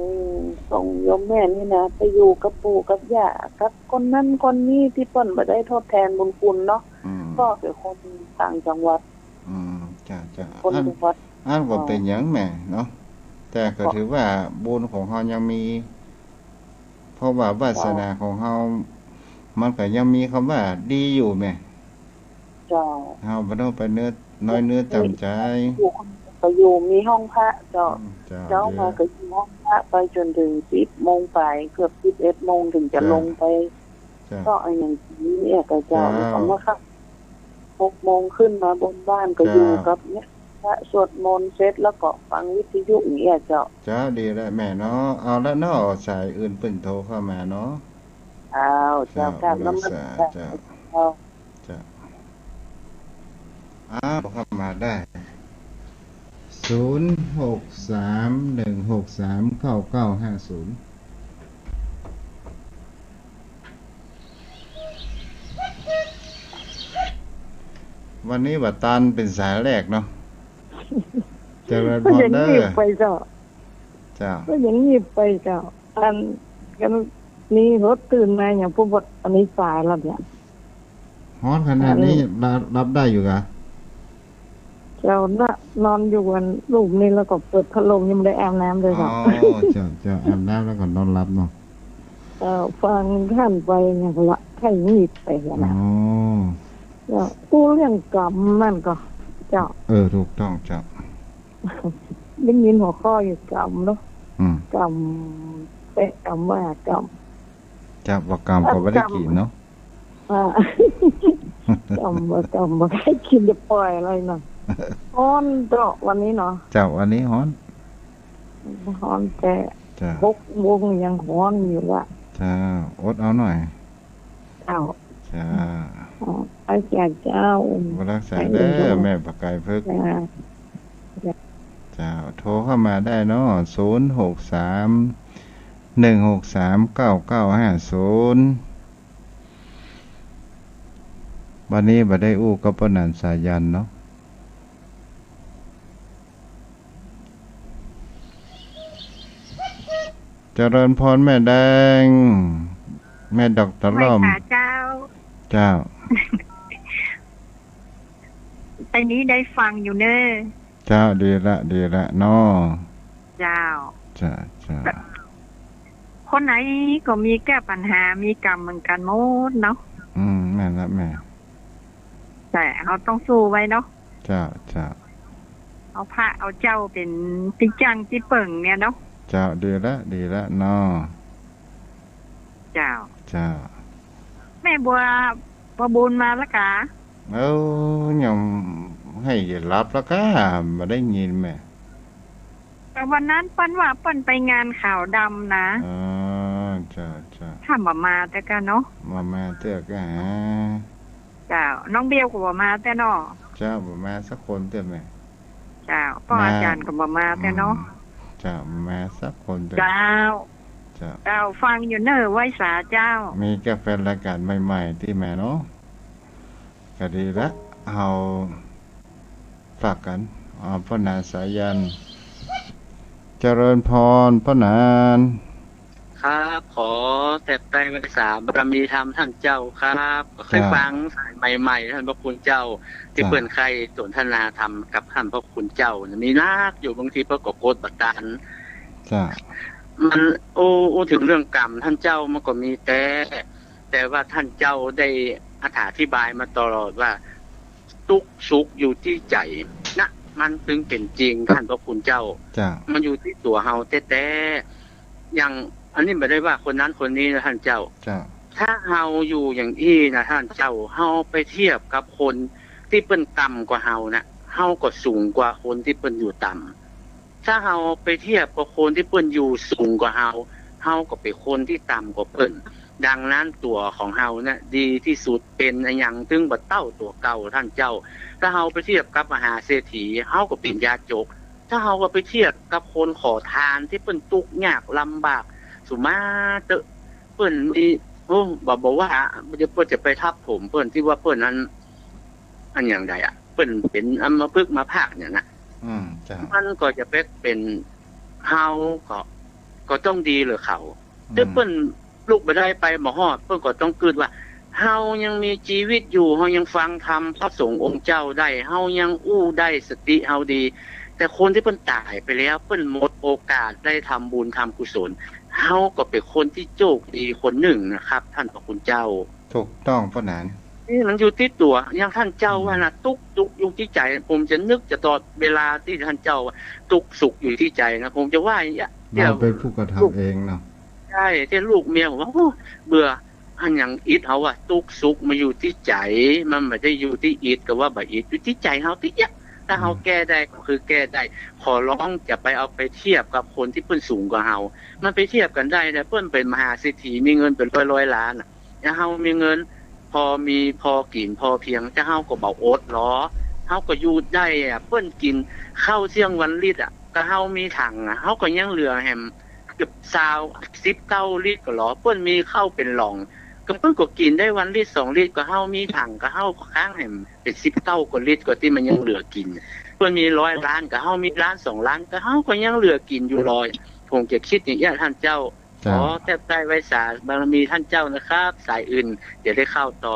ส่งโยมแม่นี่นะ ไปอยู่กับปู่กับย่า กับคนนั้นคนนี้ตี้เปิ้นบ่ได้ทดแทนบุญคุณเนาะ อืม ก็เป๋นคนต่างจังหวัด อืม เจ้า เจ้า คน อัน จังหวัด อันก็ อ๋อ เป๋นหยังแม่เนาะ แต่ก็ ก็ ถือว่าบุญของเฮายังมี เพราะว่าวาสนา เจ้า ของเฮา มันก็ยังมีกำว่าดีอยู่แม่ เจ้า เฮาบ่ต้องไปเนื้อ น้อยเนื้อต่ำใจ๋ อยู่คนเดียวก็อยู่ มีห้องพระเจ้า อืม เจ้า เจ้า เดี๋ยว มาก็อยู่ห้องพระไปจ๋นเถิงสิบโมงปลาย เกือบสิบเอ็ดโมงเถิงจะ เจ้า ลงไป เจ้า ก็เอาอย่างนี้เนี่ย เจ้า เจ้า แล้วก็เมื่อค่ำหกโมงขึ้นมาบนบ้านก็ เจ้า อยู่กับเนี่ย พระสวดมนต์เสร็จแล้วก็ฟังวิทยุอย่างเงี้ยเจ้า เจ้า ดีแล้วแม่เนาะ เอาละเนาะ สายอื่นเปิ้นโทรเข้ามาเนาะ อ้าว เจ้า เจ้า กราบนมัสการ เจ้า เจ้า เจ้า อ้าว เข้ามาได้ ศูนย์หกสาม หนึ่งหกสาม เก้าเก้าห้าศูนย์ วันนี้บ่าตันเป๋นสายแรกเนาะ เจริญพรเด้อ เปิ้นยังงีบไปเจ้า เจ้า เปิ้นยังงีบไปเจ้า อัน กันนี่รถตื่นมาอย่างพวกบดอันนี้สายแล้วเนี่ย ฮ้อนขนาดนี้ อันนี้ รับ รับได้อยู่กะ เจ้าน่ะ นอนอยู่อันรูมนี่แล้วก็เปิดพัดลม ยังบ่ได้อาบน้ำเลย อ๋อ เจ้า เจ้า เจ้า อาบน้ำแล้วก็นอนหลับเนาะ เอ่อ ฟังท่านไปอย่างละ ใครงีบไปอย่างละ อ๋อ เจ้า อู้เรื่องกรรมนั่นก็ เจ้า เออ ถูกต้องเจ้า ได้ยินหัวข้ออยู่กรรมเนาะ อืม กรรม แปลกรรมว่ากรรม เจ้า บ่ากรรมก็บ่ได้กิ๋นเนาะ อ่า กรรม บ่ากรรม บ่ได้กิ๋นจะปล่อยอะไรเนาะ ฮ้อนเจ้าวันนี้เนาะ เจ้า วันนี้ฮ้อน ฮ้อนแต่ เจ้า หกโมงยังฮ้อนอยู่ละ เจ้า อดเอาหน่อย เจ้า เจ้า อ๋อ อาจารย์เจ้า บ่รักษาเด้อ แม่ปะไก่เพิ่ง เจ้า เจ้า โทรเข้ามาได้เนาะ ศูนย์หกสาม หนึ่งหกสาม เก้าเก้าห้าศูนย์ วันนี้บ่ได้อู้กับป้อหนานสายัณเนาะ เจริญพรแม่แดง แม่ดอกตะล่อม ไหว้สาเจ้า เจ้า ไปนี้ได้ฟังอยู่เน้อ เจ้า ดีละ ดีละเนาะ เจ้า เจ้า เจ้า คนไหนก็มีแก้ปัญหา มีกรรมเหมือนกั๋นหมดเนาะ อืม นั่นละแม่ แต่เฮาต้องสู้ไว้เนาะ เจ้า เจ้า เอาพระเอาเจ้าเป๋นตี้จั้งตี้เปิ้งเนี่ยเนาะ เจ้า ดีละ ดีละเนาะ เจ้า เจ้า แม่บัว บัวบุญมาละกา เอ้า ยังหื้อหลับละกา บ่ได้ยินแม่ แต่วันนั้นเปิ้นว่าเปิ้นไปงานขาวดำนะ อ๋อ เจ้า เจ้า ถ้าบ่มาเตื้อกาเนาะ บ่มาเตื้อกา เจ้า น้องเบลก็บ่มาเตื้อเนาะ เจ้า บ่มาสักคนเตื้อแม่ เจ้า ป้ออาจ๋ารย์ก็บ่มาเตื้อเนาะ อืม เจ้า บ่มาสักคนเตื้อ เจ้า เจ้า เจ้า ฟังอยู่เน่อ ไหว้สาเจ้า มีกาแฟรายก๋านใหม่ๆ ตี้แม่เนาะ ก็ดีละ เฮาฝากกั๋น อ่า ป้อหนานสายัณ เจริญพร ป้อหนาน ครับ ขอแทบไต้ไหว้สาบารมีธรรมต้านเจ้าครับ ก็เคย เจ้า ฟังสายใหม่ๆ ต้านพระคุณเจ้า ตี้ เจ้า เปิ้นใค่สนทนาธรรมกับต้านพระคุณเจ้า มีนักอยู่ บางทีเปิ้นก็กดบ่ตัน เจ้า มัน โอ้ โอ้ เถิงเรื่องกรรมต้านเจ้ามันก็มีแต๊ แต่ว่าต้านเจ้าได้อธิบายมาตลอดว่า ตุ๊กข์สุขอยู่ตี้ใจ๋นะ มันจึงเป๋นจริง ต้านพระคุณเจ้า เจ้า มันอยู่ตี้ตั๋วเฮาแต๊ๆ อย่าง อันนี้บ่ได้ว่าคนนั้นคนนี้นะต้านเจ้า เจ้า ถ้าเฮาอยู่อย่างอี้นะต้านเจ้า เฮาไปเทียบกับคนตี้เปิ้นต่ำกว่าเฮานะ เฮาก็สูงกว่าคนตี้เปิ้นอยู่ต่ำ ถ้าเฮาไปเทียบกับคนตี้เปิ้นอยู่สูงกว่าเฮา เฮาก็เป๋นคนตี้ต่ำกว่าเปิ้น ดังนั้นตั๋วของเฮานะดีตี้สุด เป๋นอะหยังตึงบ่เต้าตั๋วเก่าต้านเจ้า ถ้าเฮาไปเทียบกับมหาเศรษฐี เฮาก็เป๋นยาจก ถ้าเฮาก็ไปเทียบกับคนขอทานตี้เปิ้นตุ๊กข์ยากลำบาก สุมาเต๊อะ เปิ้นมี โอ้ บ่ บ่ว่า เดี๋ยวเปิ้นจะไปทับถมเปิ้นตี้ว่าเปิ้นนั้น อันอย่างใดอะ เปิ้นเป๋นอัมพฤกษ์อัมพาตเนี่ยนะ อืม เจ้า มันก็จะไปเป๋น เฮาก็ ก็ต้องดีเหลือเขา อืม แต่เปิ้นลุกบ่ได้ไปบ่ฮอด เปิ้นก็ต้องกึ๊ดว่า เฮายังมีจีวิตอยู่ เฮายังฟังธรรมพระสงฆ์องค์เจ้าได้ เฮายังอู้ได้ สติเฮาดี แต่คนตี้เปิ้นต๋ายไปแล้ว เปิ้นหมดโอกาสได้ทำบุญทำกุศล เฮาก็เป๋นคนตี้โจคดีคนนึ่งนะครับ ต้านพระคุณเจ้า ถูกต้องป้อหนาน นี่มันอยู่ตี้ตั๋ว อย่างต้านเจ้า อืม ว่านะ ตุ๊กข์สุขอยู่ตี้ใจ๋ ผมจะนึกจะตลอดเวลาตี้ต้านเจ้าว่า ตุ๊กข์สุขอยู่ตี้ใจ๋นะ ผมจะว่าอย่างเงี้ย เฮาเป๋นผู้กระทำเองเนาะ ใจ้ ตี้ลูกเมียผมว่า โอ้ เบื่อ อันอย่างอิดเฮาว่า ตุ๊กข์สุขมันอยู่ตี้ใจ๋ มันบ่ได้อยู่ตี้อิดกับว่าบ่อิด อยู่ตี้ใจ๋เฮาตี้เยียะ ถ้าเฮา อืม แก้ได้ก็คือแก้ได้ ขอร้องอย่าไปเอาไปเทียบกับคนตี้เปิ้นสูงกว่าเฮา มันไปเทียบกั๋นได้นะ เปิ้นเป๋นมหาเศรษฐี มีเงินเป๋นร้อยๆ ล้านอะ แต่เฮามีเงินพอมี พอกิ๋นพอเพียง แต่เฮาก็บ่อดลอ เฮาก็อยู่ได้อะ เปิ้นกิ๋นข้าวเที่ยงวันลิตรอะ ก็เฮามีถังอะ เฮาก็ยังเหลือแหมเกือบซาว สิบเก้าลิตรก็ลอ เปิ้นมีข้าวเป๋นหล่อง ก็เปิ้นก็กิ๋นได้วันลิตรสองลิตร ก็เฮามีถัง ก็เฮาก็ค้างแหมเป๋นสิบเก้ากว่าลิตร ก็ตี้มันยังเหลือกิ๋น เปิ้นมีร้อยล้าน ก็เฮามีล้านสองล้าน ก็เฮาก็ยังเหลือกิ๋นอยู่ลอย ผมจะกึ๊ดอย่างเงี้ยต้านเจ้า เจ้า ขอแทบไต้ไหว้สาบารมีต้านเจ้านะครับ สายอื่นจะได้เข้าต่อ